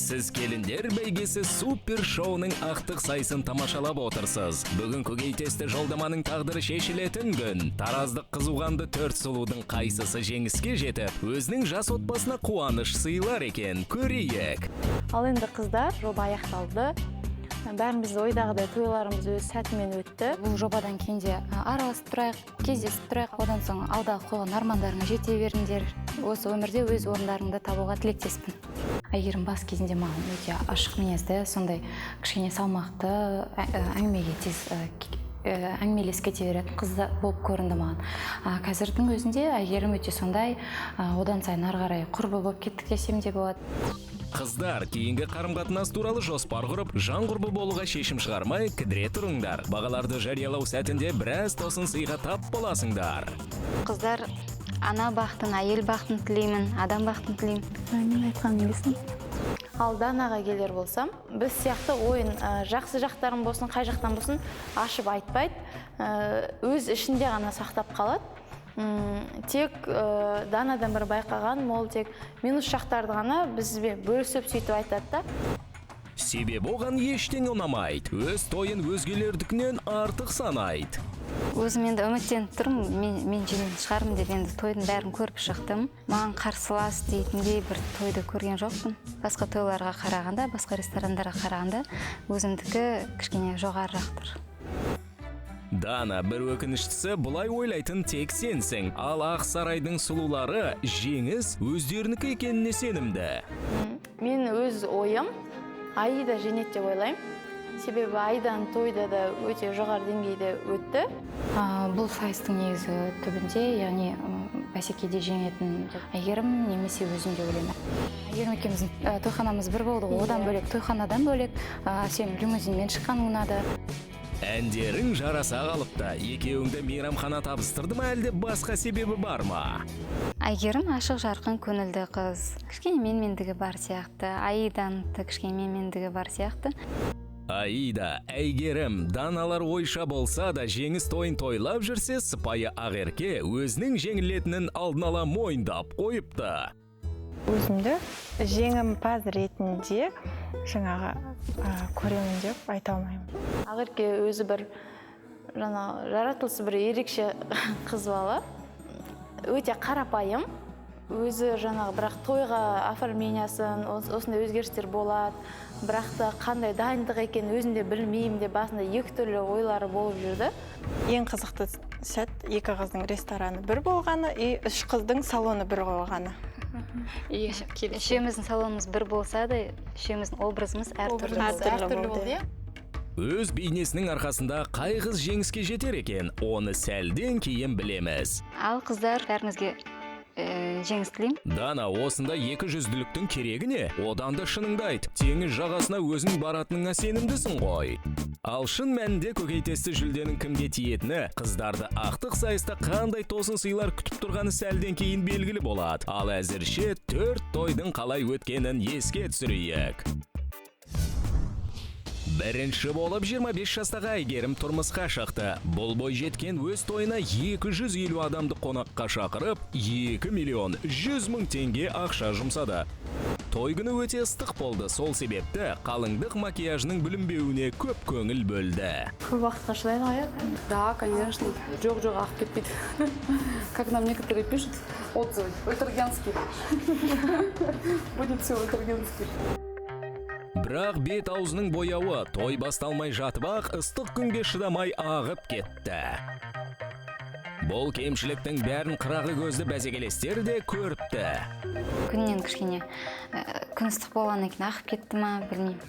Сіз «Келіндер бәйгесі» супер шоуының ақтық сайысын тамашалап отырсыз. Бүгін көкейтесті жолдаманың тағдыры шешілетін күн. Тараздық қызуқанды төрт сұлудың қайсысы жеңіске жетіп, өзінің жас отбасына қуаныш сыйлар екен, көрейік. Ал енді, қыздар, жоба аяқталды. Бәріміз ойдағыдай тойларымыз өз сәтімен өтті. Бұл жобадан кейін де араласып тұрайық, кездесіп тұрайық. Одан соң алдағы қойған армандарыңа жете беріңдер. Осы өмірде өз орындарыңды табуға тілектеспін. Әйгерім бас кезінде маған өте ашық мінезді, сондай кішкене салмақты, әңгімеге тез әңгімелесіп кете беретін қыз да болып көрінді маған. Қазірдің өзінде Әйгерім өте сондай, одан сайын ары қарай құрбы болып кеттік десем де болады. Қыздар, кейінгі қарым-қатынас туралы жоспар құрып, жан құрбы болуға шешім шығармай, кідіре тұрыңдар. Бағаларды жариялау сәтінде біраз тосын сыйға тап боласыңдар. Қыздар, ана бақытын, әйел бақытын тілеймін, адам бақытын тілеймін. Мен айтқаным келсін. Ал Данаға келер болсам, біз сияқты ойын жақсы жақтарын болсын, қай жақтан болсын ашып айтпайды. Өз ішінде ғана сақтап қалады. Тек Данадан бір байқағаным, ол тек минус жақтарды ғана бізбен бөлісіп, сөйтіп айтады да. Себебі оған ештеңе ұнамайды. Өз тойын өзгелердікінен артық санайды. Өзім енді үміттеніп тұрмын, мен жеңетін шығармын деп. Енді тойдың бәрін көріп шықтым. Маған қарсылас дейтіндей бір тойды көрген жоқпын. Басқа тойларға қарағанда, басқа ресторандарға қарағанда өзімдікі кішкене жоғарырақ тұр. Дана, бір өкініштісі, бұлай ойлайтын тек сенсің. Ал ақ сарайдың сұлулары жеңіс өздерінікі екеніне сенімді. Мен өз ойым, Аида жеңеді деп ойлаймын. Себебі Аиданың тойда да өте жоғары деңгейде өтті. Бұл сайыстың негізі түбінде, яғни бәсекеде жеңетін Әйгерім немесе өзім деп ойлаймын. Әйгерім екеуміздің тойханамыз бір болды ғой. Одан бөлек, тойханадан бөлек, сен лимузинмен шыққаның ұнады. Әндерің жараса қалыпты. Екеуіңді мейрамхана табыстырды ма, әлде басқа себебі бар ма? Әйгерім ашық, жарқын, көңілді қыз. Кішкене менмендігі бар сияқты. Аиданың да кішкене менмендігі бар сияқты. Аида, Әйгерім, Даналар ойша болса да жеңіс тойын тойлап жүрсе, сыпайы Ақерке өзінің жеңілетінін алдын ала мойындап қойыпты. Өзімді жеңімпаз ретінде жаңағы көремін деп айта алмаймын. Ақерке өзі бір жаңа жаратылысы бір ерекше қыз бала, өте қарапайым өзі жаңағы. Бірақ тойға оформление сын, осындай өзгерістер болады, бірақ та қандай дайындық екенін өзім де білмеймін деп басында екі түрлі ойлары болып жүрді. Ең қызықты сәт — екі қыздың рестораны бір болғаны и үш қыздың салоны бір болғаны. Үшеуміздің салонымыз бір болса да, үшеуміздің образымыз әртүрлі болды. Әртүрлі болды, иә. Өз бейнесінің арқасында қай қыз жеңіске жетер екен, оны сәлден кейін білеміз. Ал, қыздар, бәріңізге жеңіс тілеймін. Дана, осында екі жүзділіктің керегі не? Одан да шыныңды айт. Теңіз жағасына өзің баратыныңа сенімдісің ғой. Ал шын мәнінде көкейтесті жүлденің кімге тиетіні, қыздарды ақтық сайыста қандай тосын сыйлар күтіп тұрғаны сәлден кейін белгілі болады. Ал әзірше төрт тойдың қалай өткенін еске түсірейік. Бірінші болып 25 жастағы Әйгерім тұрмысқа шықты. Бұл бойжеткен өз тойына 250 адамды қонаққа шақырып, 2 миллион 100 мың теңге ақша жұмсады. Той күні өте ыстық болды, сол себепті қалыңдық макияжының бүлінбеуіне көп көңіл бөлді. Көп уақытқа шыдайды ғой, иә? Да, конечно. Жоқ, жоқ, ағып кетпейді. Как нам некоторые пишут отзывы. Ультергенский. Будет все ультергенский. Бірақ бет аузының бояуы той басталмай жатып ақ ыстық күнге шыдамай ағып кетті. Бұл кемшіліктің бәрін қырағы көзді бәсекелестер де көріпті. Күннен кішкене күн ыстық болғаннан кейін ағып кетті ма, білмеймін.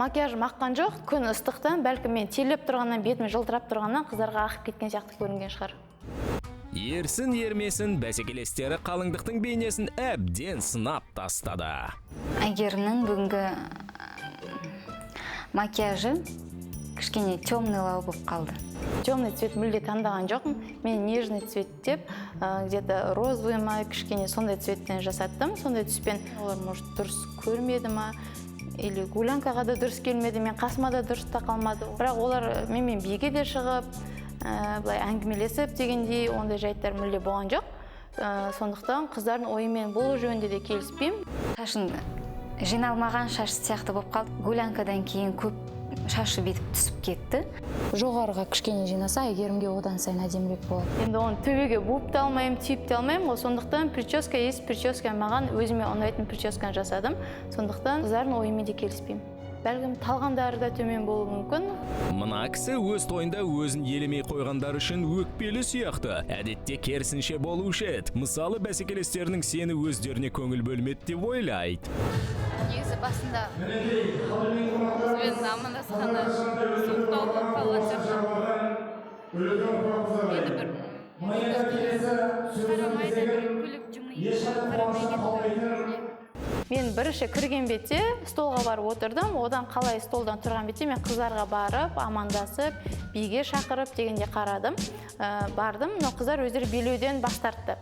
Макияжым аққан жоқ, күн ыстықтан, бәлкім, мен терлеп тұрғаннан, бетім жылтырап тұрғаннан қыздарға ағып кеткен сияқты көрінген шығар. Ерсін ермесін, бәсекелестері қалыңдықтың бейнесін әбден сынап тастады. Әйгерімнің бүгінгі макияжы кішкене темный лау болып қалды. Темный цвет мүлде таңдаған жоқпын. Мен нежный цвет деп где-то розовый ма, кішкене сондай цветтен жасаттым, сондай түспен. Олар, может, дұрыс көрмеді ма, или гулянка ға да дұрыс келмеді, мен қасыма да дұрыс тақалмады. Бірақ олар менімен биге де шығып, былай әңгімелесіп дегендей, ондай жайттар мүлде болған жоқ. Сондықтан қыздардың ойымен бұл жөнінде де келіспеймін. Шашын Жиналмаған шаш сияқты болып қалды. Гулянкадан кейін көп шашы бүйтіп түсіп кетті. Жоғарыға кішкене жинаса, Әйгерімге одан сайын әдемірек болады. Енді оны төбеге буып та алмаймын, түйіп те алмаймын ғой. Сондықтан прическа есть прическа, маған өзіме ұнайтын прическаны жасадым. Сондықтан қыздардың ойымен де келіспеймін. Бәлкім, талғамдары да төмен болуы мүмкін. Мына кісі өз тойында өзін елемей қойғандар үшін өкпелі сияқты. Әдетте керісінше болушы еді. Мысалы, бәсекелестерінің сені өздеріне көңіл бөлмеді деп ойлайды. Негізі басында бізбен амандасқаны суықтау болып қалған сияқты. Енді бір қарамайды, бір күліп жымиып қарамай кетті. Мен бірінші кірген бетте столға барып отырдым. Одан қалай столдан тұрған бетте мен қыздарға барып, амандасып, биге шақырып дегенде қарадым. Бардым, но қыздар өздері билеуден бас тартты.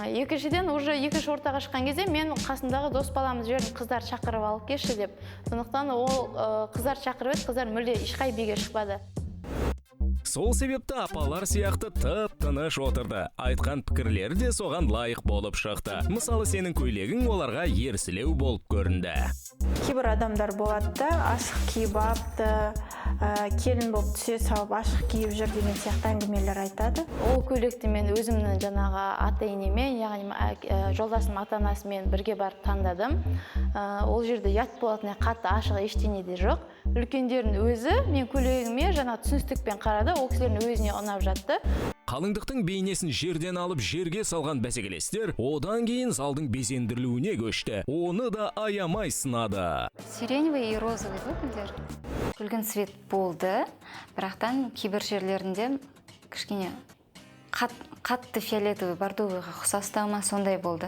Екіншіден, уже екінші ортаға шыққан кезде мен қасымдағы дос баламды жібердім, қыздар шақырып алып келші деп. Сондықтан ол қыздар шақырып еді, қыздар мүлде ешқай биге шықпады. Сол себепті апалар сияқты тып-тыныш отырды. Айтқан пікірлері де соған лайық болып шықты. Мысалы, сенің көйлегің оларға ерсілеу болып көрінді. Кейбір адамдар болады да, ашық киіп алыпты, келін болып түсе салып ашық киіп жүр деген сияқты әңгімелер айтады. Ол көйлекті мен өзімнің жаңағы ата-енемен, яғни жолдасым ата-анасымен бірге барып таңдадым. Ол жерде ұят болатындай қатты ашық ештеңе де жоқ. Үлкендердің өзі мен көйлегіме жаңа түсіністікпен қарады, ол кісілердің өзіне ұнап жатты. Қалыңдықтың бейнесін жерден алып жерге салған бәсекелестер одан кейін залдың безендірілуіне көшті. Оны да аямай сынады. Сиреневый и розовый ғой гүлдер. Күлгін цвет болды, бірақтан кейбір жерлерінде кішкене қатты фиолетовый, бордовыйға ұқсастау ма, сондай болды.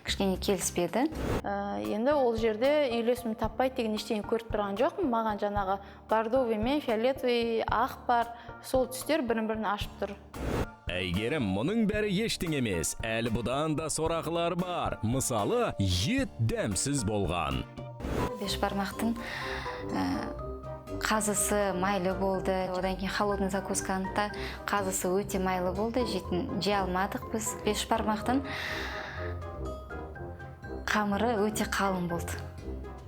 Кішкене келіспеді. Енді ол жерде үйлесім таппайды деген ештеңе көріп тұрған жоқпын. Маған жаңағы бордовый мен фиолетовый, ақ бар, сол түстер бірін-бірін ашып тұр. Әйгерім, мұның бәрі ештеңе емес. Әлі бұдан да сорақылар бар. Мысалы, ет дәмсіз болған. Бешбармақтың қазысы майлы болды. Одан кейін холодный закусканың да қазысы өте майлы болды. Жетін жей алмадық біз. Бешбармақтың қамыры өте қалың болды.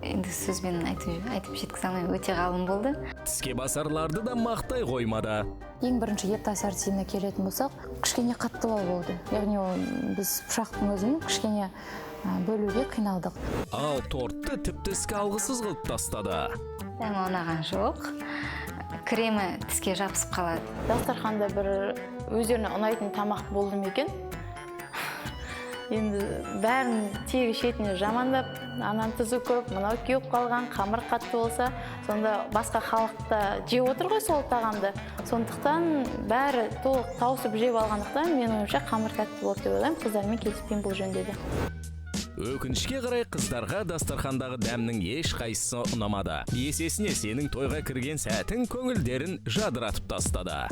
Енді сөзбен айтып жеткізе алмаймын, өте қалың болды. Тіске басарларды да мақтай қоймады. Ең бірінші ет ассортиментіне келетін болсақ, кішкене қаттылау болды. Яғни ол біз пышақтың өзімен кішкене бөлуге қиналдық. Ал тортты тіпті іске алғысыз қылып тастады. Дәмі ұнаған жоқ. Кремі тіске жабысып қалады. Дастарханда бір өздеріне ұнайтын тамақ болды ма екен? Енді бәрін тегі шетіне жамандап, анан тұзы көп, мынау кеуіп қалған, қамыр қатты болса, сонда басқа халық та жеп отыр ғой сол тағамды. Сондықтан бәрі толық тауысып жеп алғандықтан, менің ойымша қамыр тәтті болды деп ойлаймын. Қыздармен келіспеймін бұл жөнде де. Өкінішке қарай қыздарға дастархандағы дәмнің ешқайсысы ұнамады. Есесіне сенің тойға кірген сәтің көңілдерін жадыратып тастады.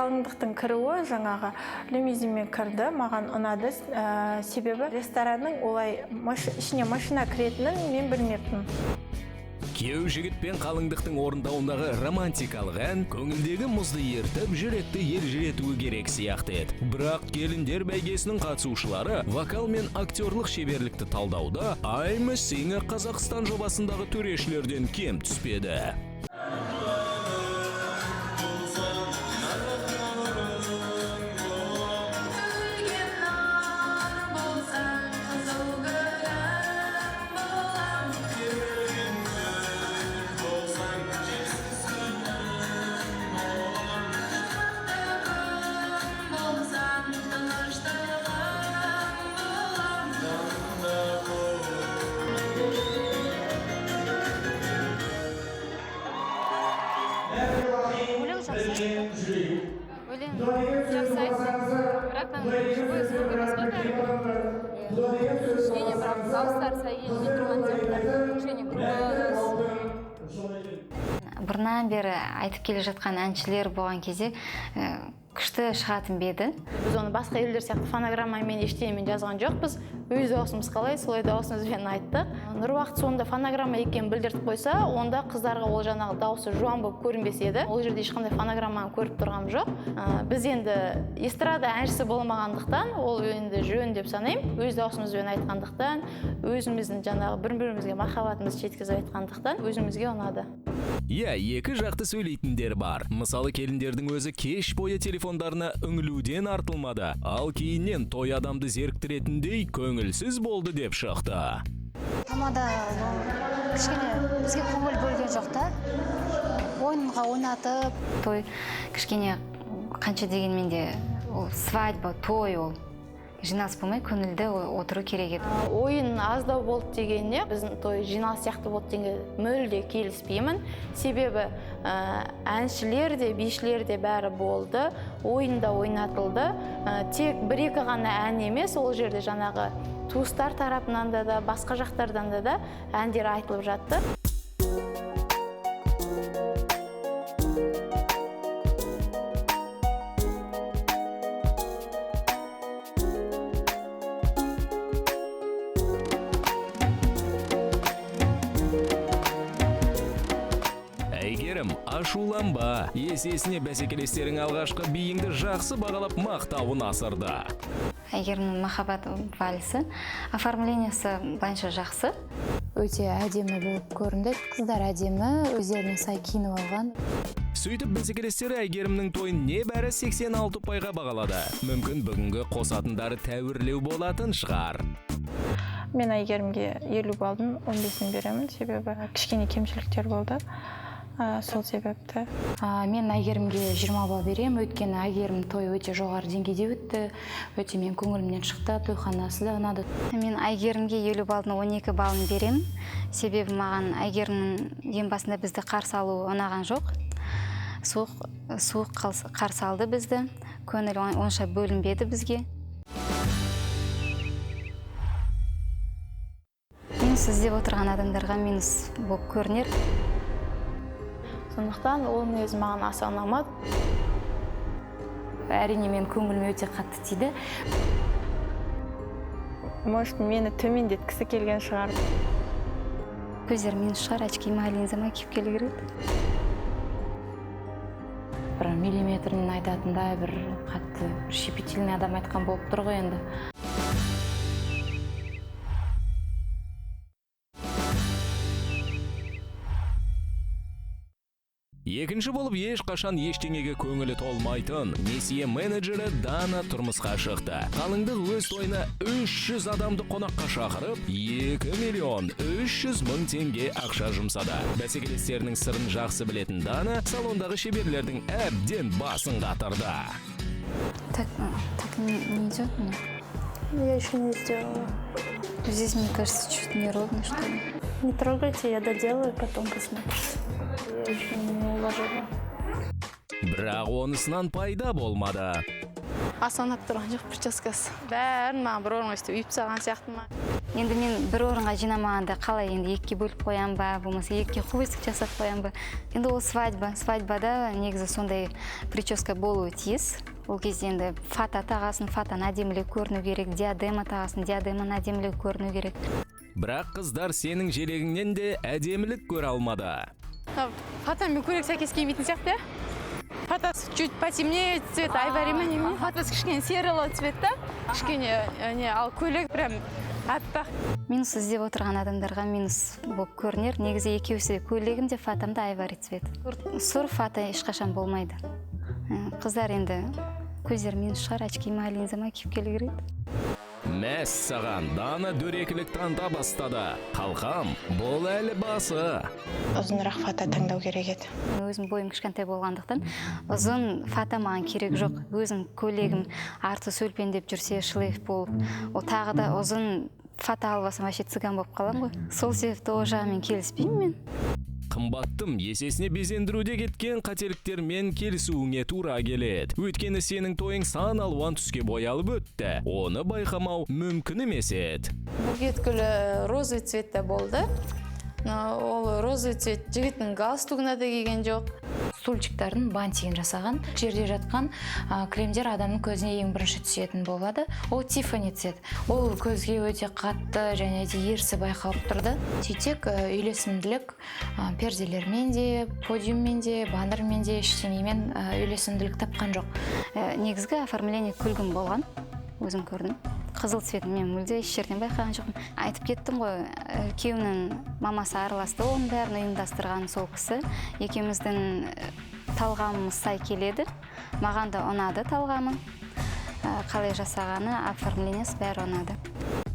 Қалыңдықтың кіруі жаңағы лимузинмен кірді, маған ұнады. Себебі ресторанның олай ішіне машина кіретінін мен білмеппін. Күйеу жігіт пен қалыңдықтың орындауындағы романтикалық ән көңілдегі мұзды ертіп, жүректі елжіретуі керек сияқты еді. Бірақ келіндер бәйгесінің қатысушылары вокал мен актерлық шеберлікті талдауда I'm a Singer Қазақстан жобасындағы төрешілерден кем түспеді. Өлең жақсы айтты. Өлең жақсы айтты. Бірақ та живой звук емес қой бәрібір. Кішкене бірақ дауыстары сәл келмей тұрған сияқты. Кішкене грубо. Бұрыннан бері айтып келе жатқан әншілер болған кезде, Күшті шығатын ба еді? Біз оны басқа елдер сияқты фонограммамен, ештеңемен жазған жоқпыз. Өз дауысымыз қалай, солай дауысымызбен айттық. Нұруақыт сонда фонограмма екенін білдіртіп қойса, онда қыздарға ол жаңағы дауысы жуан болып көрінбес еді. Ол жерде ешқандай фонограмманы көріп тұрғаным жоқ. Біз енді эстрада әншісі болмағандықтан, ол енді жөн деп санаймын. Өз дауысымызбен айтқандықтан, өзіміздің жаңағы бір-бірімізге махаббатымызды жеткізіп айтқандықтан өзімізге ұнады. Иә, екі жақты сөйлейтіндер бар. Мысалы, келіндердің өзі кеш бойы телефондарына үңілуден артылмады. Ал кейіннен той адамды зеріктіретіндей көңілсіз болды деп шықты. Тамада кішкене бізге көңіл бөлген жоқ та. Ойынға ойнатып. Той кішкене қанша дегенмен де ол свадьба, той ол. Жиналыс болмай көңілді отыру керек еді. Ойын аздау болды дегеніне, біздің той жиналыс сияқты болды дегенге мүлде келіспеймін. Себебі әншілер де, бишілер де бәрі болды, ойын да ойнатылды. Тек бір-екі ғана ән емес, ол жерде жаңағы туыстар тарапынан да, басқа жақтардан да әндер айтылып жатты. Ашуланба, есесіне бәсекелестерің алғашқы биіңді жақсы бағалап мақтауын асырды. Әйгерімнің махаббат вальсі, оформлениесі былайынша жақсы. Өте әдемі болып көрінді. Қыздар әдемі, өздеріне сай киініп алған. Сөйтіп бәсекелестері Әйгерімнің тойын небәрі 86 ұпайға бағалады. Мүмкін бүгінгі қосатындары тәуірлеу болатын шығар. Мен Әйгерімге 50 балдың 15-ін беремін, себебі кішкене кемшіліктер болды. Сол себепті. Мен Әйгерімге 20 балл беремін, өйткені Әйгерім той өте жоғары деңгейде өтті, өте мен көңілімнен шықты, тойханасы да ұнады. Мен Әйгерімге 50 балдың 12 баллын беремін, себебі маған Әйгерімнің ең басында бізді қарсы алуы ұнаған жоқ. Суық қарсы алды бізді, көңіл онша бөлінбеді бізге. Минус іздеп отырған адамдарға минус болып көрінер. Сондықтан ол мінезі маған аса ұнамады. Әрине, мен көңіліме өте қатты тиді. Может, мені төмендеткісі келген шығар. Көздері минус шығар, очки ма, линза ма киіп келу керек. Бір миллиметрін айтатындай бір қатты бір щепетильный адам айтқан болып тұр ғой енді. Екінші болып ешқашан ештеңеге көңілі толмайтын несие менеджері Дана тұрмысқа шықты. Қалыңдық өз тойына 300 адамды қонаққа шақырып, 2 миллион 300 мың теңге ақша жұмсады. Бәсекелестерінің сырын жақсы білетін Дана салондағы шеберлердің әбден басын қатырды. Так, так не идет мне? Я еще не сделала. Здесь, мне кажется, чуть неровно, что ли. Не трогайте, я доделаю, потом посмотрите. Я еще не уложила. Бірақ онысынан пайда болмады. Аса ұнап тұрған жоқ прическасы. Бәрін маған бір орынға істеп үйіп тастаған сияқты ма? Енді мен бір орынға жинамағанда қалай енді екіге бөліп қоям ба, болмаса екіге хвостик жасап қоям ба? Енді ол свадьба. Свадьбада негізі сондай прическа болуы тиіс. Ол кезде енді фата тағасын, фатаны әдемілеу көріну керек, диадема тағасын, диадеманы әдемілеу көріну керек. Бірақ қыздар сенің желегіңнен де әдемілік көре алмады. Фата мен көйлек сәйкес келмейтін сияқты, иә? Фатасы чуть потемнее цвет, айвари ма немене? Фатасы кішкене серый цветта, кішкене не, ал көйлек прям аппақ. Минус іздеп отырған адамдарға минус болып көрінер. Негізі екеуісі де, көйлегім де, фатам да айвари цвет. Сұр фата ешқашан болмайды. Қыздар енді көздері минус шығар, очки ма, линза ма киіп келу керек. Мәссаған, Дана дөрекілік таныта бастады. Қалқам, бұл әлі басы. Ұзынырақ фата таңдау керек еді. Өзім бойым кішкентай болғандықтан ұзын фата маған керек жоқ. Өзім көйлегім арты сөлпендеп жүрсе, шлейф болып, ол тағы да ұзын фата алып алсам, вообще цыган болып қаламын ғой. Сол себепті ол жағымен келіспеймін мен. Қымбаттым, есесіне безендіруде кеткен қателіктермен келісуіңе тура келеді. Өйткені сенің тойың сан алуан түске боялып өтті. Оны байқамау мүмкін емес еді. Букет гүлі розовый цветте болды. Ол розовый цвет жігіттің галстугына да киген жоқ. Стульчиктардың бантигін жасаған. Жерде жатқан кілемдер адамның көзіне ең бірінші түсетін болады. Ол Тиффани цвет. Ол көзге өте қатты және де ерсі байқалып тұрды. Сөйтсек, үйлесімділік перделермен де, подиуммен де, баннермен де, ештеңемен үйлесімділік тапқан жоқ. Негізгі оформление күлгін болған, өзім көрдім. Қызыл цветін мен мүлде еш жерден байқаған жоқпын. Айтып кеттім ғой, күйеуімнің мамасы араласты, оның бәрін ұйымдастырған сол кісі. Екеуміздің талғамымыз сай келеді. Маған да ұнады талғамы. Қалай жасағаны, оформлениесі бәрі ұнады.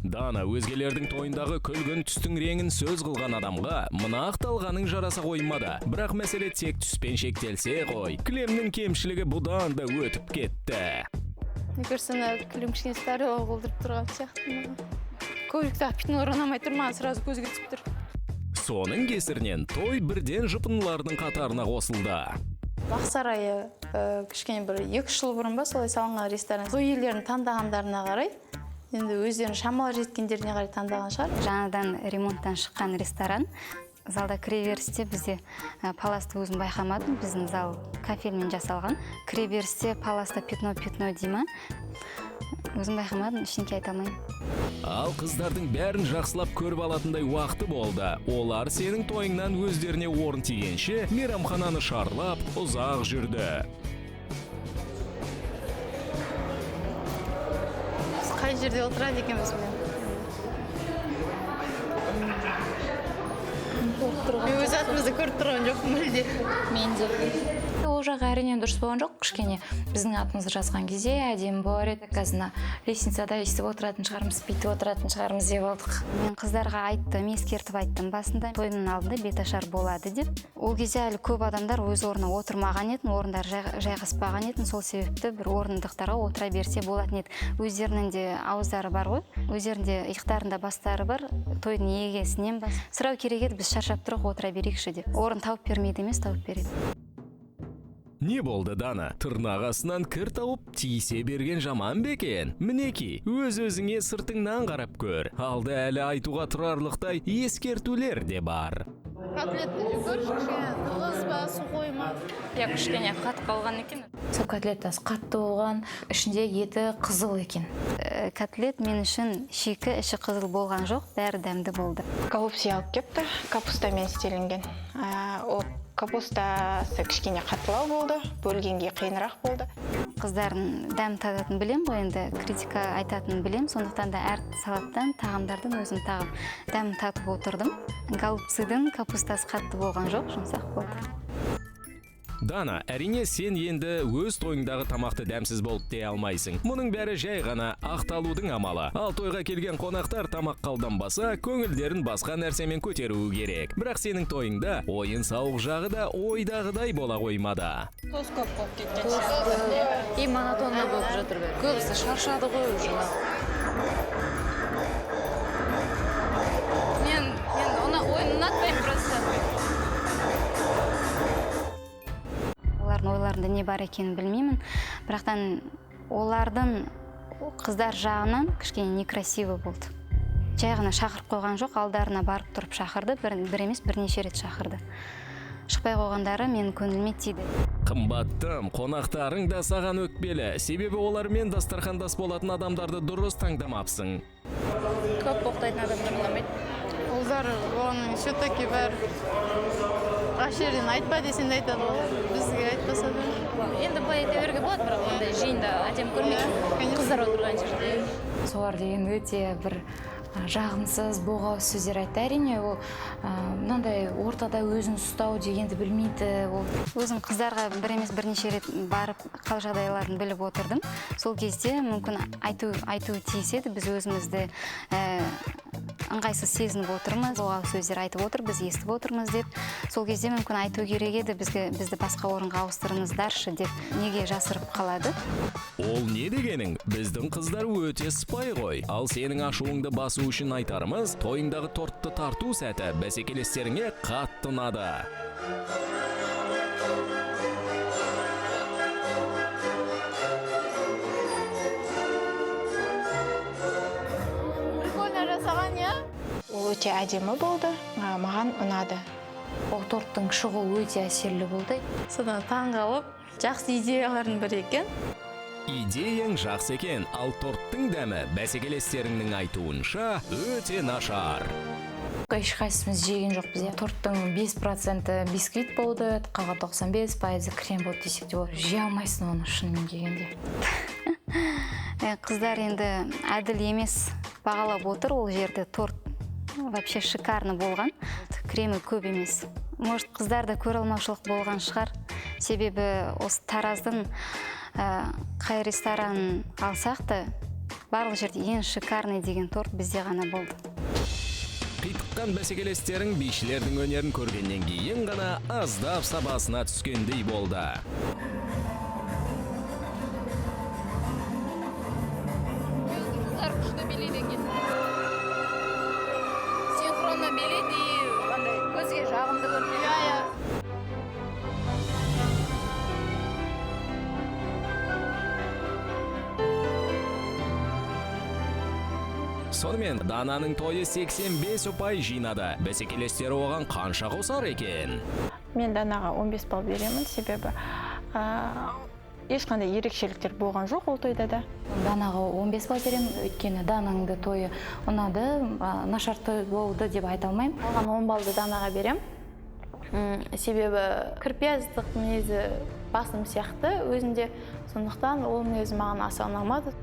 Дана, өзгелердің тойындағы күлгін түстің реңін сөз қылған адамға мына ақ талғаның жараса қоймады. Бірақ мәселе тек түспен шектелсе ғой. Кілемнің кемшілігі бұдан да өтіп кетті. Мне кажется, ана кілем кішкене старый қылдырып тұрған сияқты маған. Ковриктағы пятнолар ұнамай тұр, маған сразу көзге түсіп тұр. Соның кесірінен той бірден жұпынылардың қатарына қосылды. Бақ сарайы кішкене бір 2-3 жыл бұрын ба солай салынған ресторан. Той иелерінің таңдағандарына қарай, енді өздерінің шамалары жеткендеріне қарай таңдаған шығар. Жаңадан ремонттан шыққан ресторан. Залда кіреберісте бізде паласты өзім байқамадым, біздің зал кафельмен жасалған. Кіреберісте паласта пятно-пятно дей ма? Өзім байқамадым, ештеңе айта алмаймын. Ал қыздардың бәрін жақсылап көріп алатындай уақыты болды. Олар сенің тойыңнан өздеріне орын тигенше мейрамхананы шарлап ұзақ жүрді. Біз қай жерде отырады екенбіз мен? Мен өз атымызды көріп тұрған жоқпын мүлде. Мен де. Ол жағы әрине дұрыс болған жоқ. Кішкене біздің атымызды жазған кезде әдемі болар еді. Қазір мына лестницада өйстіп отыратын шығармыз, бүйтіп отыратын шығармыз деп алдық. Мен қыздарға айттым, ескертіп айттым басында. Тойымның алдында беташар болады деп. Ол кезде әлі көп адамдар өз орнына отырмаған еді, орындар жайғаспаған еді. Сол себепті бір орындықтарға отыра берсе болатын еді. Өздерінің де ауыздары бар ғой, өздерінің де иықтарында бастары бар. Тойдың егесінен бас. Сұрау керек еді, біз шаршап тұрық, отыра берейікші деп. Орын тауып бермейді емес, тауып береді. Не болды, Дана? Тырнақ астынан кір тауып тиісе берген жаман ба екен? Мінеки, өз-өзіңе сыртыңнан қарап көр. Алда әлі айтуға тұрарлықтай ескертулер де бар. Котлетті көрші, кішкене тығыз ба, сухой ма? Иә, кішкене қатып қалған екен. Сол котлет асы қатты болған, ішінде еті қызыл екен. Котлет мен үшін шикі, іші қызыл болған жоқ, бәрі дәмді болды. Голубцы алып кепті, капустамен істелінген. Ол капустасы кішкене қаттылау болды, бөлгенге қиынырақ болды. Қыздардың дәм тататын білем ғой енді, критика айтатынын білем, сондықтан да әр салаттан, тағамдардан өзім тағам дәм татып отырдым. Голубцыдың капустасы қатты болған жоқ, жұмсақ болды. Дана, әрине сен енді өз тойыңдағы тамақты дәмсіз болып дей алмайсың. Мұның бәрі жай ғана ақталудың амалы. Ал тойға келген қонақтар тамақ қалданбаса, көңілдерін басқа нәрсемен көтеруі керек. Бірақ сенің тойыңда ойын-сауық жағы да ойдағыдай бола қоймады. Тоз көп болып кеткен сияқты. И монотонно болып жатыр бәрі. Көбісі шаршады ғой уже. Мен оны ойын ұнатпаймын просто. Олардың ойларында не бар екенін білмеймін, бірақтан олардың қыздар жағынан кішкене некрасиво болды. Жай ғана шақырып қойған жоқ, алдарына барып тұрып шақырды, бір емес бірнеше рет шақырды. Шықпай қойғандары менің көңіліме тиді. Қымбаттым, қонақтарың да саған өкпелі. Себебі олармен дастархандас болатын адамдарды дұрыс таңдамапсың. Көп боқтайтын адамдар ұнамайды. Ұлдар оның все-таки бәрі аш жерден айтпа десең де айтады ғой, бізге айтпаса да. Енді былай айта беруге болады, бірақ ондай жиында әдемі көрмейді. Қыздар отырған жерде. Солар деген өте бір жағымсыз, боғауыз сөздер айтты. Әрине, ол мынандай ортада өзін ұстау дегенді білмейді. Ол өзім қыздарға бір емес бірнеше рет барып қал жағдайларын біліп отырдым. Сол кезде мүмкін айту тиіс еді. Біз өзімізді ыңғайсыз сезініп отырмыз, боғауыз сөздер айтып отыр, біз естіп отырмыз деп. Сол кезде мүмкін айту керек еді, бізді басқа орынға ауыстырыңыздаршы деп. Неге жасырып қалады? Ол не дегенің? Біздің қыздар өте сыпайы ғой. Ал сенің ашуыңды басу үшін айтарымыз, тойыңдағы тортты тарту сәті бәсекелестеріңе қатты ұнады. Прикольно жасаған, иә? Ол өте әдемі болды, маған ұнады. Ол торттың шығуы өте әсерлі болды. Содан таңғалып, жақсы идеялардың бірі екен. Идеяң жақсы екен, ал торттың дәмі бәсекелестеріңнің айтуынша өте нашар. Ешқайсымыз жеген жоқпыз. Торттың 5% бисквит болды, қалған 95% крем болды десек те болады. Жей алмайсың оны шынымен келгенде. Қыздар енді әділ емес бағалап отыр ол жерде. Торт вообще шикарно болған. Кремі көп емес. Может, қыздар да көре алмаушылық болған шығар. Себебі осы Тараздың қай ресторанын алсақ та, барлық жерде ең шикарный деген торт бізде ғана болды. Қитыққан бәсекелестерің бишілердің өнерін көргеннен кейін ғана аздап сабасына түскендей болды. Қыздар күшті билейді екен. Синхронно билейді и андай көзге жағымды көрінеді. Иә. Сонымен Дананың тойы 85 ұпай жинады. Бәсекелестері оған қанша қосар екен? Мен Данаға 15 балл беремін, себебі ешқандай ерекшеліктер болған жоқ ол тойда да. Данаға 15 балл беремін, өйткені Дананың да тойы ұнады, нашар той болды деп айта алмаймын. Оған 10 баллды Данаға беремін. Себебі кірпияздық мінезі басым сияқты өзінде, сондықтан ол мінезі маған аса ұнамады.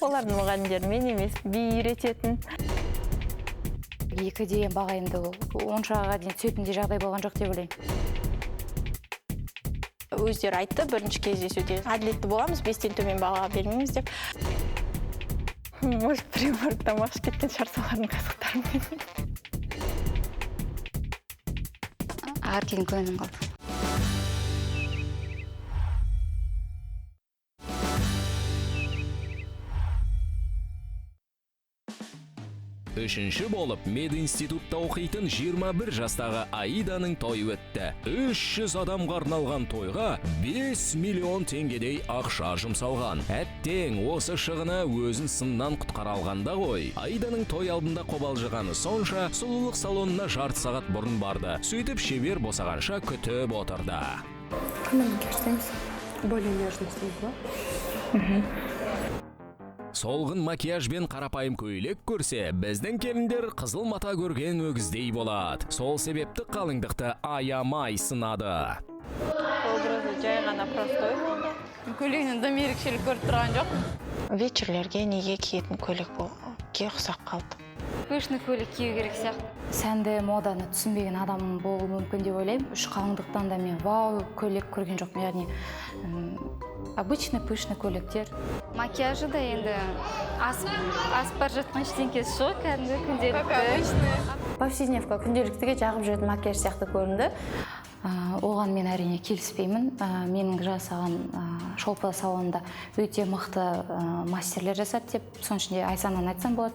Олардың мұғалімдері мен емес, би үйрететін. 2 деген баға енді оншаға дейін түсетіндей жағдай болған жоқ деп ойлаймын. Өздері айтты, бірінші кездесуде әділетті боламыз, 5-тен төмен баға бермейміз деп. Может, біреу барып тамақ ішіп кеткен шығар солардың қасықтарымен. Ақеркенің көңілім қалды. Үшінші болып мединститутта оқитын 21 жастағы Аиданың тойы өтті. 300 адамға арналған тойға 5 миллион теңгедей ақша жұмсалған. Әттең, осы шығыны өзін сыннан құтқара алғанда ғой. Аиданың той алдында қобалжығаны сонша, сұлулық салонына жарты сағат бұрын барды. Сөйтіп шебер босағанша күтіп отырды. Более нежный стиль, да? Солғын макияж бен қарапайым көйлек көрсе, біздің келіндер қызыл мата көрген өгіздей болады. Сол себепті қалыңдықты аямай сынады. Образы жай ғана простой болды. Көйлегінен дым ерекшелік көріп тұрған жоқ. Вечерлерге неге киетін көйлек болге ұқсап қалды. Пышный көйлек кию керек сияқты. Сәнді моданы түсінбеген адам болуы мүмкін деп ойлаймын. Үш қалыңдықтан да мен вау көйлек көрген жоқпын. Яғни обычный пышный көйлектер. Макияжы да енді асып бара жатқан ештеңкесі жоқ, кәдімгі күнделікті. Повседневка күнделіктіге жағып жүретін макияж сияқты көрінді. Оған мен әрине келіспеймін. Менің жасаған шолпы салонында өте мықты мастерлер жасады деп, соның ішінде Айсананы айтсам болады.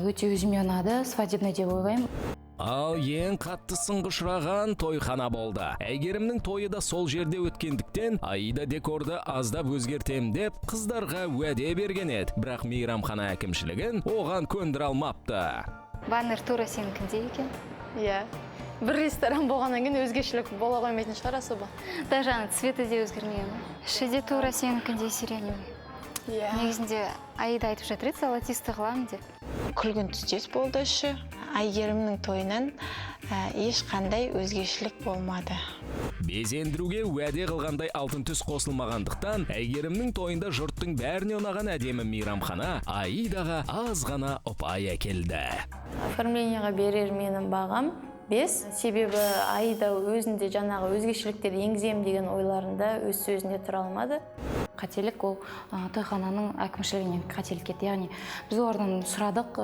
Өте өзіме ұнады, свадебный деп ойлаймын. Ал ең қатты сынға ұшыраған тойхана болды. Әйгерімнің тойы да сол жерде өткендіктен Аида декорды аздап өзгертем деп қыздарға уәде берген еді. Бірақ мейрамхана әкімшілігін оған көндіре алмапты. Баннер тура сенікіндей екен. Иә. Бір ресторан болғаннан кейін өзгешілік бола қоймайтын шығар особо. Даже ана цветі де өзгермеген. Іші де тура сенікіндей сиреневый. Иә. Негізінде Аида айтып жатыр еді, золотистый қыламын деп. Күлгін түстес болды іші. Әйгерімнің тойынан ешқандай өзгешілік болмады. Безендіруге уәде қылғандай алтын түс қосылмағандықтан Әйгерімнің тойында жұрттың бәріне ұнаған әдемі мейрамхана Аидаға аз ғана ұпай әкелді. Оформлениеға берер менің бағам 5. Себебі Аида өзінде жаңағы өзгешеліктер енгіземін деген ойларында өз сөзінде тұра алмады. Қателік ол тойхананың әкімшілігінен қателік кетті. Яғни біз олардан сұрадық,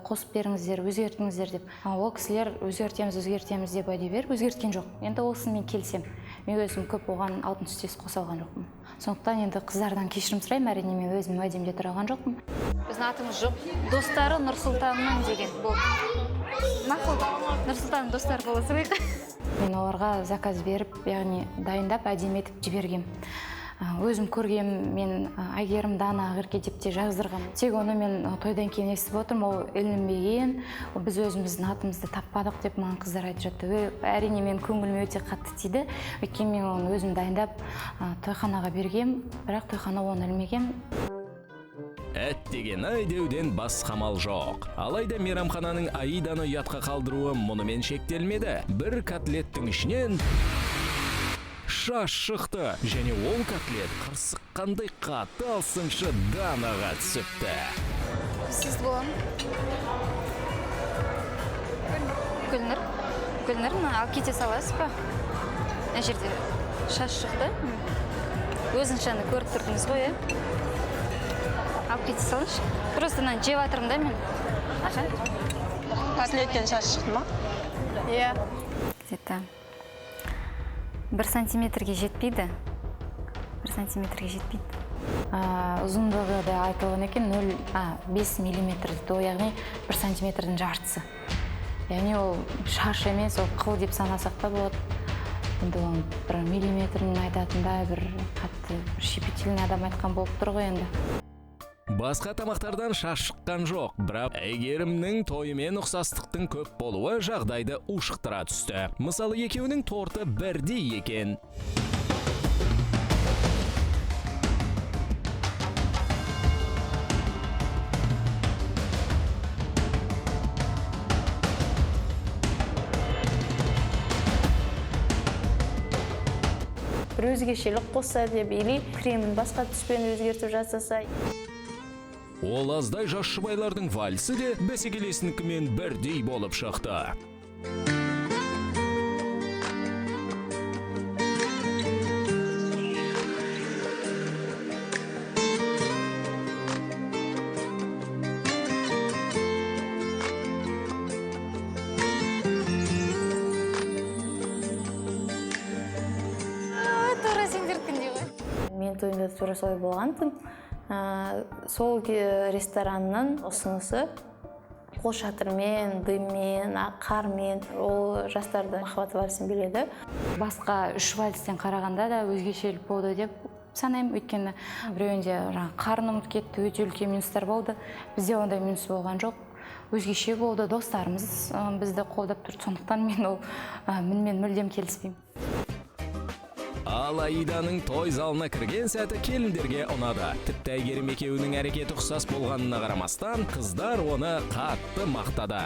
қосып беріңіздер, өзгертіңіздер деп. Ол кісілер өзгертеміз, өзгертеміз деп уәде беріп, өзгерткен жоқ. Енді ол сынмен келісемін. Мен өзім көп оған алтын түстес қоса алған жоқпын. Сондықтан енді қыздардан кешірім сұраймын, әрине мен өзім уәдемде тұра алған жоқпын. Біздің атымыз жоқ. Достары Нұрсұлтанның деген болды. Мақұл, Нұрсұлтанның достары бола салайық. Мен оларға заказ беріп, яғни дайындап, әдемі етіп жібергем. Өзім көргем, мен Әйгерім, Дана, Ақерке деп те жаздырғам. Тек оны мен тойдан кейін естіп отырмын, ол ілінбеген, біз өзіміздің атымызды таппадық деп маған қыздар айтып жатты. Әрине, мен көңіліме өте қатты тиді, өйткені мен оны өзім дайындап тойханаға бергем, бірақ тойхана оны ілмеген. Әттеген ай деуден басқа амал жоқ. Алайда мейрамхананың Аиданы ұятқа қалдыруы мұнымен шектелмеді. Бір котлеттің ішінен шаш шықты, және ол котлет қырсыққандай қатты алсыншы Данаға түсіпті. Сіз боламын. Гүлнұр, Гүлнұр, мына алып кете саласыз ба? Мына жерде шаш шықты. Өзіңіз жаңа көріп тұрдыңыз ғой, иә? Алып кете салыңызшы. Просто мынаны жеп жатырмын да мен. Аха. Котлеттен шаш шықты ма? Иә. Где-то 1 сантиметрге жетпейді. 1 сантиметрге жетпейді. Ұзындығы да айтылған екен 0,5 миллиметр дейді, ол яғни 1 сантиметрдің жартысы. Яғни ол шаш емес, ол қыл деп санасақ та болады. Енді оның бір миллиметрін айтатындай бір қатты бір щепетильный адам айтқан болып тұр ғой енді. Басқа тамақтардан шаш шыққан жоқ, бірақ Әйгерімнің тойымен ұқсастықтың көп болуы жағдайды ушықтыра түсті. Мысалы, екеуінің торты бірдей екен. Бір өзгешелік қосса деп, или кремін басқа түспен өзгертіп жасаса. Ол аздай жас жұбайлардың вальсі де бәсекелесінікімен бірдей болып шықты. Тура сендердікіндей ғой. Мен тойымда тура солай болған-тын. Сол ресторанның ұсынысы қол шатырмен, дыммен, қармен, ол жастарды махаббат вальсін биледі. Басқа 3 вальстен қарағанда да өзгешелік болды деп санаймын, өйткені біреуінде жаңағы қарын ұмытып кетті, өте үлкен минустар болды. Бізде ондай минус болған жоқ. Өзгеше болды, достарымыз бізді қолдап тұрды, сондықтан мен ол мінмен мүлдем келіспеймін. Ал Аиданың той залына кірген сәті келіндерге ұнады. Тіпті Әйгерім екеуінің әрекеті ұқсас болғанына қарамастан, қыздар оны қатты мақтады.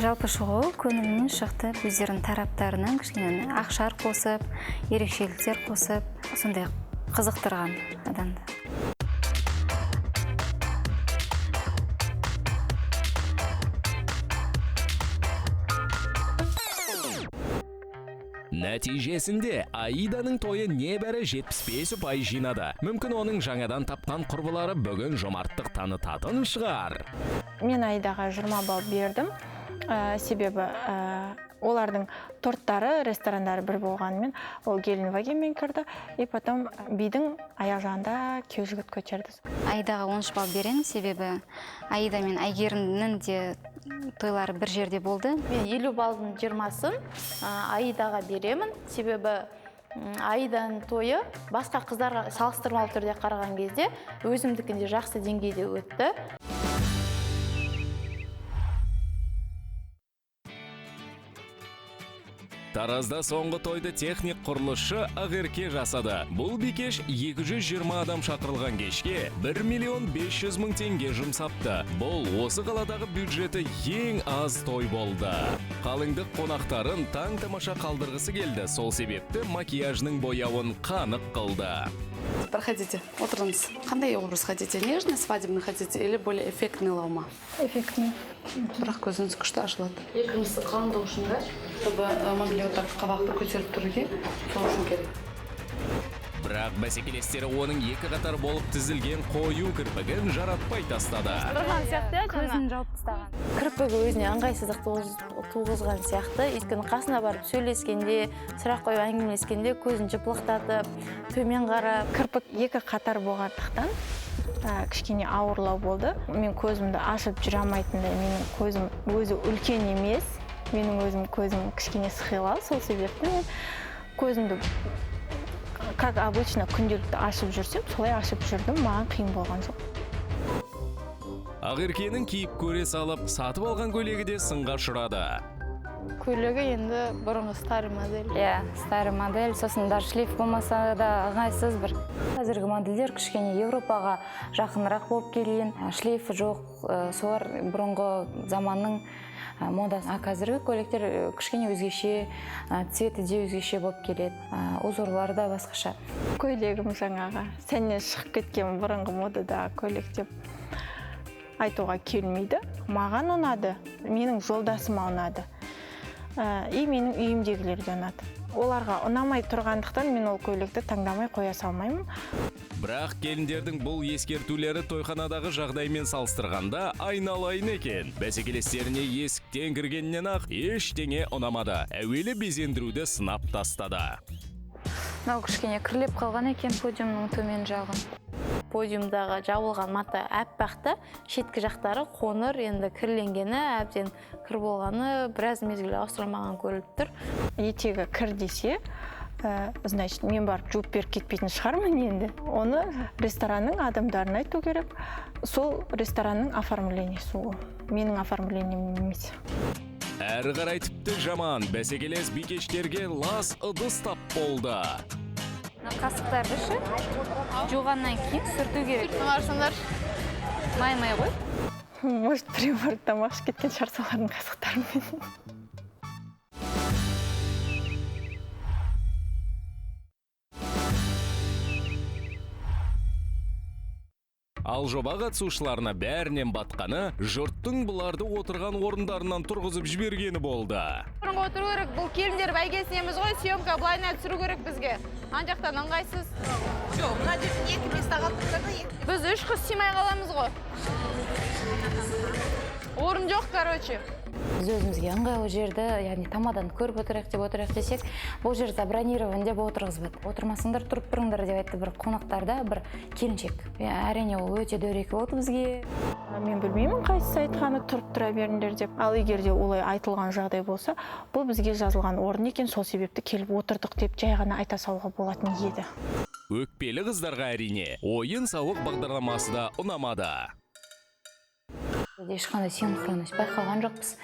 Жалпы шығу көңілімнен шықты. Өздерінің тараптарынан кішкене ақшар қосып, ерекшеліктер қосып, сондай қызықтырған адамды. Нәтижесінде Аиданың тойы небәрі 75 ұпай жинады. Мүмкін оның жаңадан тапқан құрбылары бүгін жомарттық танытатын шығар. Мен Аидаға 20 балл бердім. Себебі олардың торттары, ресторандары бір болғанымен, ол Геленвагенмен кірді, и потом бидің аяқ жағында күйеу жігіт көтерді. Аидаға 13 балл беремін, себебі Аида мен Әйгерімнің де тойлары бір жерде болды. Мен 50 балдың 20-сын Аидаға беремін, себебі Аиданың тойы басқа қыздарға салыстырмалы түрде қараған кезде өзімдікінде жақсы деңгейде өтті. Таразда соңғы тойды техник құрылысшы Ақерке жасады. Бұл бикеш 220 адам шақырылған кешке 1 500 000 теңге жұмсапты. Бұл осы қаладағы бюджеті ең аз той болды. Қалыңдық қонақтарын таң тамаша қалдырғысы келді. Сол себепті макияжының бояуын қанық қылды. Проходите, отырыңыз. Қандай образ хотите? Нежный, свадебный хотите или более эффектный лаума? Эффектный. Бірақ көзіңіз күшті ашылады. Екіншісі қалыңдық үшін да, чтобы могли вот так қабақты көтеріп тұруге, сол үшін керек. Бірақ бәсекелестері оның екі қатар болып тізілген қою кірпігін жаратпай тастады. Көзін жауып тастаған. Кірпігі өзіне ыңғайсыздық туғызған сияқты. Өйткені қасына барып сөйлескенде, сұрақ қойып әңгімелескенде көзін жыпылықтатып, төмен қарап. Кірпік екі қатар болғандықтан кішкене ауырлау болды. Мен көзімді ашып жүре алмайтындай, менің көзім өзі үлкен емес. Менің өзім көзім кішкене сықилау, сол себепті мен көзімді Как обычно, күнделікті ашып жүрсем, солай ашып жүрдім, маған қиын болған жоқ. Ақеркенің киіп көре салып, сатып алған көйлегі де сынға ұшырады. Көйлегі енді бұрынғы старый модель. Иә, старый модель, сосын даже шлейф болмаса да ыңғайсыз бір. Қазіргі модельдер кішкене Европаға жақынырақ болып келген, шлейфі жоқ, солар бұрынғы заманның модасы. А қазіргі көйлектер кішкене өзгеше, цветі де өзгеше болып келеді, узорлары да басқаша. Көйлегім жаңағы сәннен шығып кеткен бұрынғы модадағы көйлек деп айтуға келмейді. Маған ұнады, менің жолдасыма ұнады. И менің үйімдегілерге ұнады. Оларға ұнамай тұрғандықтан мен ол көйлекті таңдамай қоя салмаймын. Бірақ келіндердің бұл ескертулері тойханадағы жағдаймен салыстырғанда айналайын екен. Бәсекелестеріне есіктен кіргеннен ақ ештеңе ұнамады. Әуелі безендіруді сынап тастады. Мынау кішкене кірлеп қалған екен подиумның төмен жағы. Подиумдағы жабылған мата әппақ та, шеткі жақтары қоңыр, енді кірленгені, әбден кір болғаны біраз мезгіл ауыстырылмаған көріліп тұр. Етегі кір десе, значит, мен барып жуып беріп кетпейтін шығармын енді. Оны ресторанның адамдарына айту керек. Сол ресторанның оформлениесі ол. Менің оформлением емес. Әрі қарай тіпті жаман, бәсекелес бикештерге лас ыдыс тап болды. Қасықтарды ше жуғаннан кейін сүрту керек. Барсаңдар. Май-май ғой. Может, біреу барып тамақ ішіп кеткен шығар солардың қасықтарымен. Ал жоба қатысушыларына бәрінен батқаны жұрттың бұларды отырған орындарынан тұрғызып жібергені болды. Орынға отыру керек, бұл келіндер бәйгесін емес ғой, съемка былайынан түсіру керек бізге. Ан жақтан ыңғайсыз. Жоқ, мына жерде екі места қалдырдық та, екі. Біз үш қыз сыймай қаламыз ғой. Орын жоқ, короче. Біз өзімізге ыңғайлы жерді, яғни тамадан көріп отырайық деп отырайық десек, бұл жер забронирован деп отырғызбады. Отырмасыңдар, тұрып тұрыңдар деп айтты бір қонақтарда бір келіншек. Әрине, ол өте дөрекі болды бізге. Мен білмеймін қайсысы айтқаны, тұрып тұра беріңдер деп. Ал егер де олай айтылған жағдай болса, бұл бізге жазылған орын екен, сол себепті келіп отырдық деп жай ғана айта салуға болатын еді. Өкпелі қыздарға әрине ойын-сауық бағдарламасы да ұнамады. Ешқандай синхронность байқаған жоқпыз.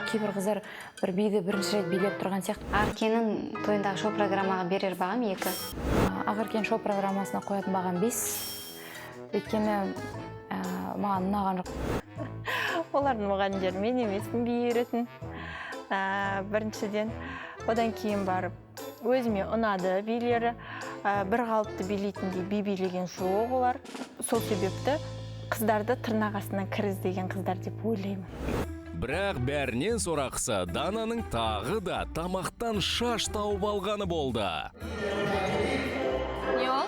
Кейбір қыздар бір биді бірінші рет билеп тұрған сияқты. Ақеркенің тойындағы шоу программаға берер бағам 2. Ақеркенің шоу программасына қоятын бағам 5. Өйткені маған ұнаған жоқ. Олардың мұғалімдері мен емеспін би үйретін. Біріншіден, одан кейін барып өзіме ұнады билері. Бір қалыпты билейтіндей би билеген жоқ олар. Сол себепті қыздарды тырнақ астынан кір іздеген қыздар деп ойлаймын. Бірақ бәрінен сорақысы Дананың тағы да тамақтан шаш тауып алғаны болды. Не ол?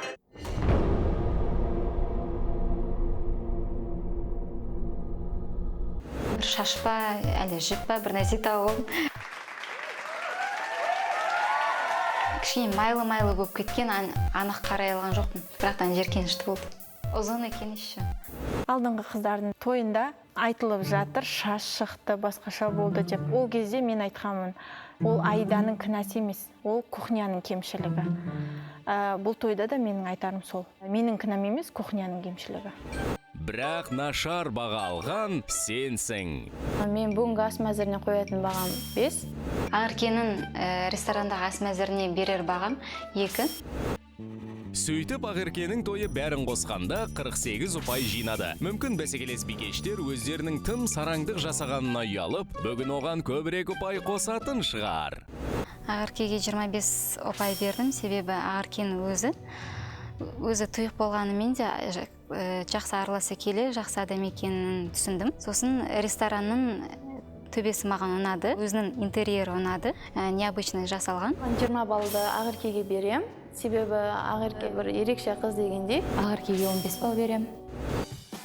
Бір шаш па, әлде жіп па, бір нәрсе тауып алдым. Кішкене майлы-майлы болып кеткен, анық қарай алған жоқпын. Бірақтан жеркенішті болды. Ұзын екен еще. Алдыңғы қыздардың тойында айтылып жатыр, шаш шықты, басқаша болды деп. Ол кезде мен айтқанмын, ол Айданың кінәсі емес, ол кухняның кемшілігі. Бұл тойда да менің айтарым сол. Менің кінәм емес, кухняның кемшілігі. Бірақ нашар баға алған сенсің. Мен бүгінгі ас мәзіріне қоятын бағам 5. Ақеркенің ресторандағы ас мәзіріне берер бағам 2. Сөйтіп Ақеркенің тойы бәрін қосқанда 48 ұпай жинады. Мүмкін бәсекелес бикештер өздерінің тым сараңдық жасағанына ұялып, бүгін оған көбірек ұпай қосатын шығар. Ақеркеге 25 ұпай бердім, себебі Ақеркенің өзі тұйық болғанымен де жақсы араласа келе, жақсы адам екенін түсіндім. Сосын ресторанның төбесі маған ұнады, өзінің интерьері ұнады, необычный жасалған. 20 баллды Ақеркеге берем. Себебі Ақерке бір ерекше қыз дегендей. Ақеркеге 15 балл берем.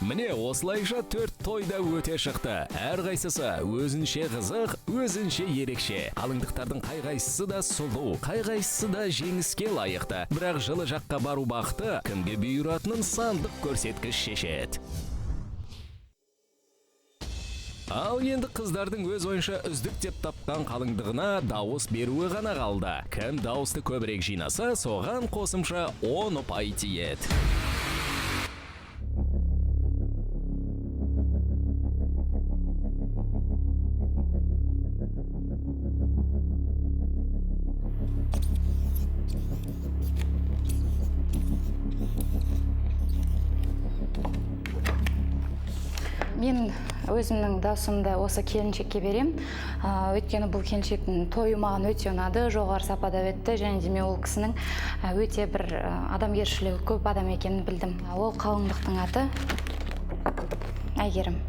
Міне осылайша 4 тойда өте шықты. Әрқайсысы өзінше қызық, өзінше ерекше. Қалыңдықтардың қай-қайсысы да сұлу, қай-қайсысы да жеңіске лайықты. Бірақ жылы жаққа бару бақыты кімге бұйыратынын сандық көрсеткіш шешеді. Ал енді қыздардың өз ойынша үздік деп тапқан қалыңдығына дауыс беруі ғана қалды. Кім дауысты көбірек жинаса, соған қосымша 10 ұпай тиеді. Мен өзімнің даусымды осы келіншекке берем. Өйткені бұл келіншектің тойы маған өте ұнады, жоғары сапада өтті, және де мен ол кісінің өте бір адамгершілігі көп адам екенін білдім. Ол қалыңдықтың аты Әйгерім.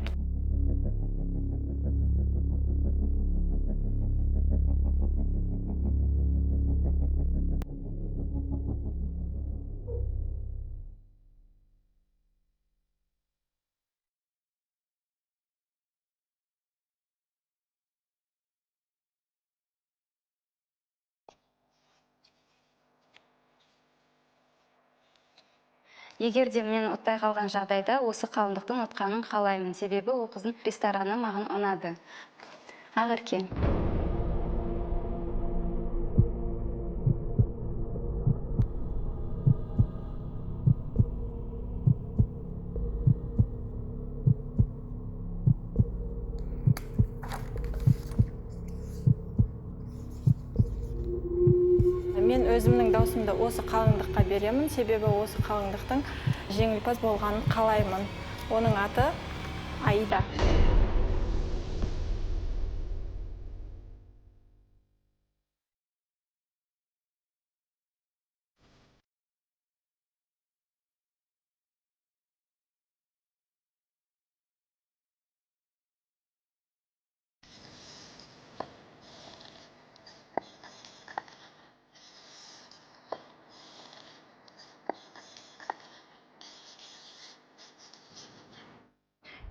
Егер де мен ұтпай қалған жағдайда осы қалыңдықтың ұтқанын қалаймын, себебі ол қыздың рестораны маған ұнады. Ақерке. Мен өзімнің даусымды осы қалыңдыққа беремін, себебі осы қалыңдықтың жеңімпаз болғанын қалаймын. Оның аты Аида.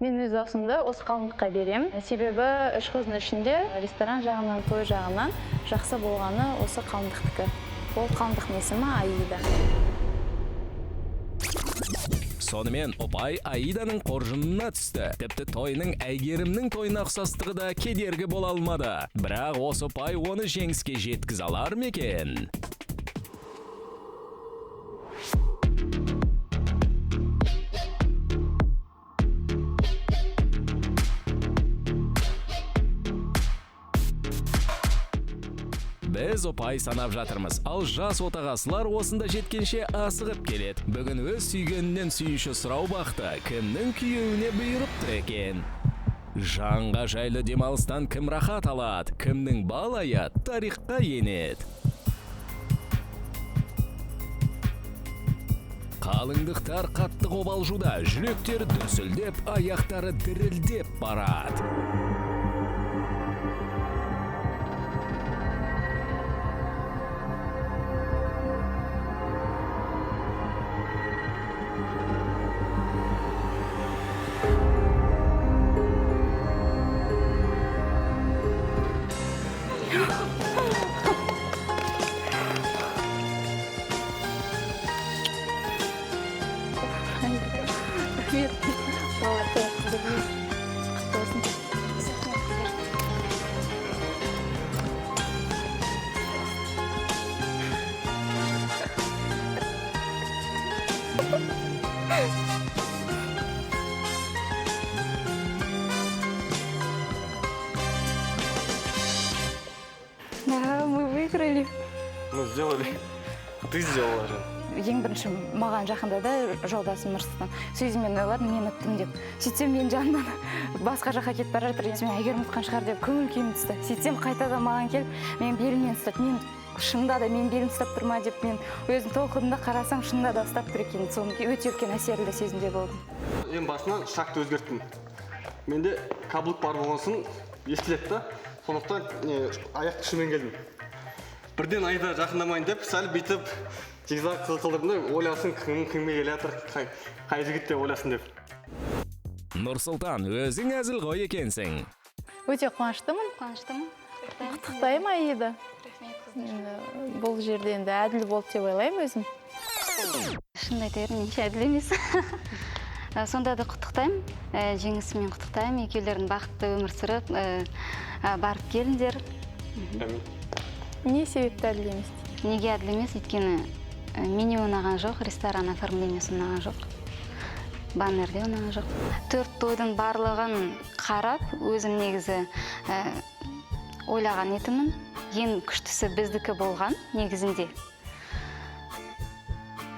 Мен өз даусымды осы қалыңдыққа берем. Себебі үш қыздың ішінде ресторан жағынан, той жағынан жақсы болғаны осы қалыңдықтікі. Ол қалыңдықтың есімі Аида. Сонымен ұпай Аиданың қоржынына түсті. Тіпті тойының Әйгерімнің тойына ұқсастығы да кедергі бола алмады. Бірақ осы ұпай оны жеңіске жеткізе алар ма екен? Біз ұпай санап жатырмыз, ал жас отағасылар осында жеткенше асығып келеді. Бүгін өз сүйгенінен сүйінші сұрау бақты, кімнің күйеуіне бұйырыпты екен? Жанға жайлы демалыстан кім рахат алады, кімнің бал ая тарихқа енеді? Қалыңдықтар қатты қобалжуда, жүректері дүрсілдеп, аяқтары дірілдеп барады. Да, мы выиграли. Мы сделали. Ты сделала же. Ең бірінші маған жақындады жолдасым Нұрсұлтан. Сол кезде мен ойладым, мен ұттым деп. Сөйтсем менің жанымнан басқа жаққа кетіп бара жатыр. Мен Әйгерім ұтқан шығар деп көңіл күйім түсті. Сөйтсем қайтадан маған келіп, менің белімнен ұстады. Мен шынында да менің белім ұстап тұр ма деп мен өзім толқыдым да қарасам, шынында да ұстап тұр екен. Сол өте үлкен әсерлі сезімде болдым. Ең басынан шагты өзгерттім. Менде каблук бар болған соң естіледі да. Сондықтан аяқ күшімен келдім. Бірден Аида жақындамайын деп сәл бүйтіп зигзаг қылдырдым да, ойласын кім кімге келе жатыр, қай жігіт деп ойласын деп. Нұрсұлтан, өзің әзіл ғой екенсің. Өте қуаныштымын. Қуаныштымын. Құттықтаймын Аида. Рахмет, қыздар. Бұл жерде енді әділ болды деп ойлаймын өзім. Шынымды айта берейін, меніңше әділ емес. Сонда да құттықтаймын, жеңісімен құттықтаймын. Екеулерің бақытты өмір сүріп, барып келіңдер. Не себепті әділ емес? Неге әділ емес? Өйткені меню ұнаған жоқ, ресторан оформлениесі ұнаған жоқ, баннерде ұнаған жоқ. 4 тойдың барлығын қарап, өзім негізі ойлаған едімін. Ең күштісі біздікі болған негізінде.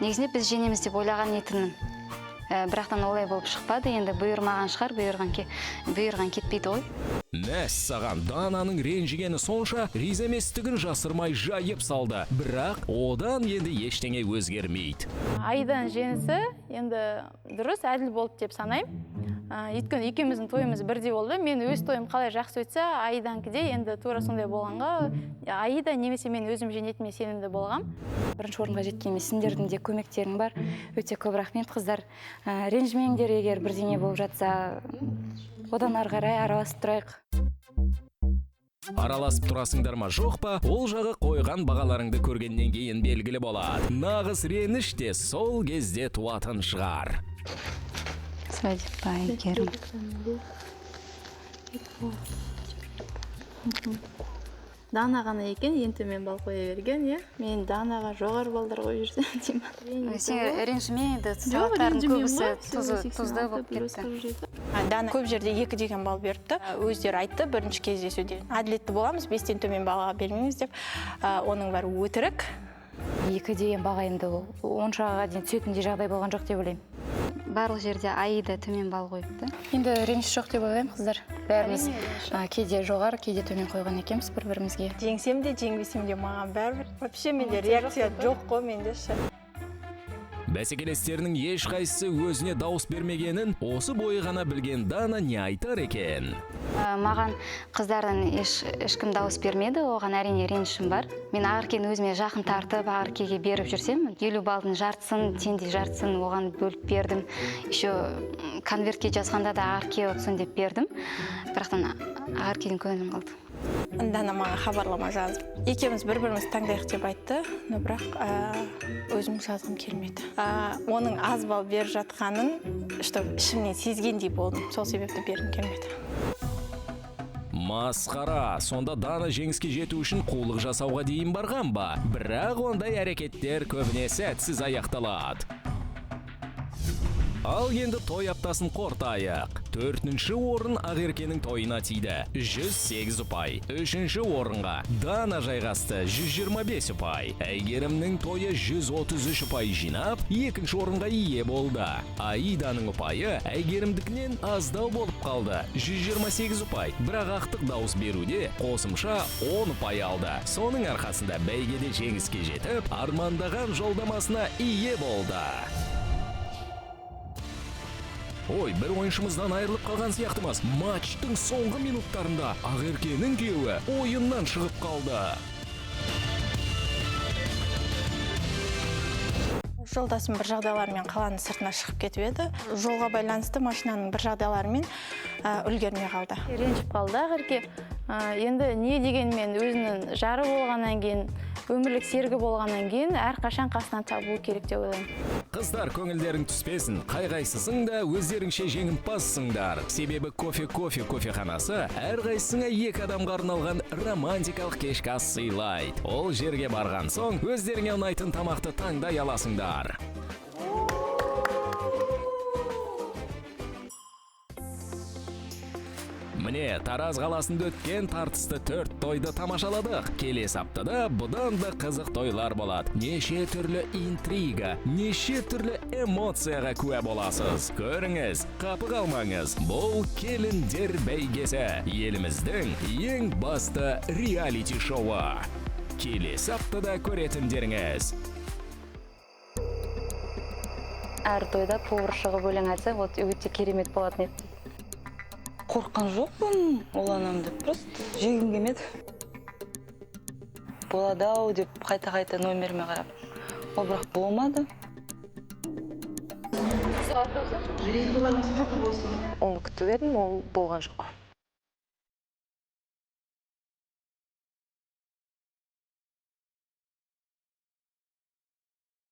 Негізінде біз жеңеміз деп ойлаған едімін. Бірақтан олай болып шықпады, енді бұйырмаған шығар, бұйырған кетпейді ғой. Мәссаған, Дананың ренжігені сонша, риза еместігін жасырмай жайып салды. Бірақ одан енді ештеңе өзгермейді. Аиданың жеңісі енді дұрыс, әділ болды деп санаймын. Өйткені екеуміздің тойымыз бірдей болды. Мен өз тойым қалай жақсы өтсе, Аиданікі де енді тура сондай болғанға, Аида немесе мен өзім жеңетініме сенімді болғам. Бірінші орынға жеткеніме сендердің де көмектерің бар. Өте көп рахмет, қыздар. Ренжімеңдер, егер бірдеңе болып жатса, одан ары қарай араласып тұрайық. Араласып тұрасыңдар ма, жоқ па, ол жағы қойған бағаларыңды көргеннен кейін белгілі болады. Нағыз реніш те сол кезде туатын шығар. Свадьба Әйгерім. Дана ғана екен, ең төмен балл қоя берген, иә? Мен Данаға жоғары балдар қойып жүрсем деймін. Сен ренжіме енді, салаттардың көбісі тұзды болып кетті. Дана көп жерде 2 деген балл беріпті. Өздері айтты бірінші кездесуде. Әділетті боламыз, 5-тен төмен баға бермейміз деп. Оның бәрі өтірік. 2 деген баға енді оншаға дейін түсетіндей жағдай болған жоқ деп ойлаймын. Барлық жерде Аида төмен балл қойыпты. Енді реніш жоқ деп ойлаймын, қыздар. Бәріміз кейде жоғары, кейде төмен қойған екенбіз бір-бірімізге. Жеңсем де, жеңбесем де маған бәрібір. Вообще менде реакция жоқ қой менде ше. Бәсекелестерінің ешқайсысы өзіне дауыс бермегенін осы бойы ғана білген Дана не айтар екен? Маған қыздардан ешкім дауыс бермеді, оған әрине ренішім бар. Мен Ақеркені өзіме жақын тартып, Ақеркеге беріп жүрсем, 50 балдың жартысын, теңдей жартысын оған бөліп бердім. Еще конвертке жазғанда да Ақерке ұтсын деп бердім. Бірақтан Ақеркеден көңілім қалды. Дана маған хабарлама жазып, екеуміз бір-бірімізді таңдайық деп айтты, но бірақ өзім жазғым келмеді. Оның аз балл беріп жатқанын, что ішімнен сезгендей болдым, сол себепті бергім келмеді. Масқара, сонда Дана жеңіске жету үшін қулық жасауға дейін барған ба? Бірақ ондай әрекеттер көбіне сәтсіз аяқталады. Ал енді той аптасын қорытайық. 4-ші орын Ақеркенің тойына тиді, 108 ұпай. 3-ші орынға Дана жайғасты, 125 ұпай. Әйгерімнің тойы 133 ұпай жинап, 2-ші орынға ие болды. Аиданың ұпайы Әйгерімдікінен аздау болып қалды, 128 ұпай. Бірақ ақтық дауыс беруде қосымша 10 ұпай алды. Соның арқасында бәйгеде жеңіске жетіп, армандаған жолдамасына ие болды. Ой, бір ойыншымыздан айырылып қалған сияқтымыз. Матчтың соңғы минуттарында Ақеркенің күйеуі ойыннан шығып қалды. Жолдасым бір жағдайлармен қаланың сыртына шығып кетіп еді. Жолға байланысты машинаның бір жағдайларымен үлгермей қалды. Ренжіп қалды Ақерке. Енді не дегенмен өзінің жары болғаннан кейін, өмірлік серігі болғаннан кейін әрқашан қасынан табылу керек деп ойлаймын. Қыздар, көңілдерің түспесін, қай-қайсысың да өздеріңше жеңімпазсыңдар. Себебі кофе-кофе кофеханасы әрқайсысыңа 2 адамға арналған романтикалық кешкі ас сыйлайды. Ол жерге барған соң өздеріңе ұнайтын тамақты таңдай аласыңдар. Міне, Тараз қаласында өткен тартысты 4 тойды тамашаладық. Келесі аптада бұдан да қызық тойлар болады. Неше түрлі интрига, неше түрлі эмоцияға куә боласыз. Көріңіз, қапы қалмаңыз. Бұл келіндер бәйгесі. Еліміздің ең басты реалити шоуы. Келесі аптада көретіндеріңіз. Әр тойда повар шығып өлең айтса, өте керемет болатын еді. Қорыққан жоқпын, уланамын деп, просто жегім келмеді. Болады-ау деп қайта-қайта номеріме қарап. Ол бірақ болмады. Оны күтіп едім, ол болған жоқ.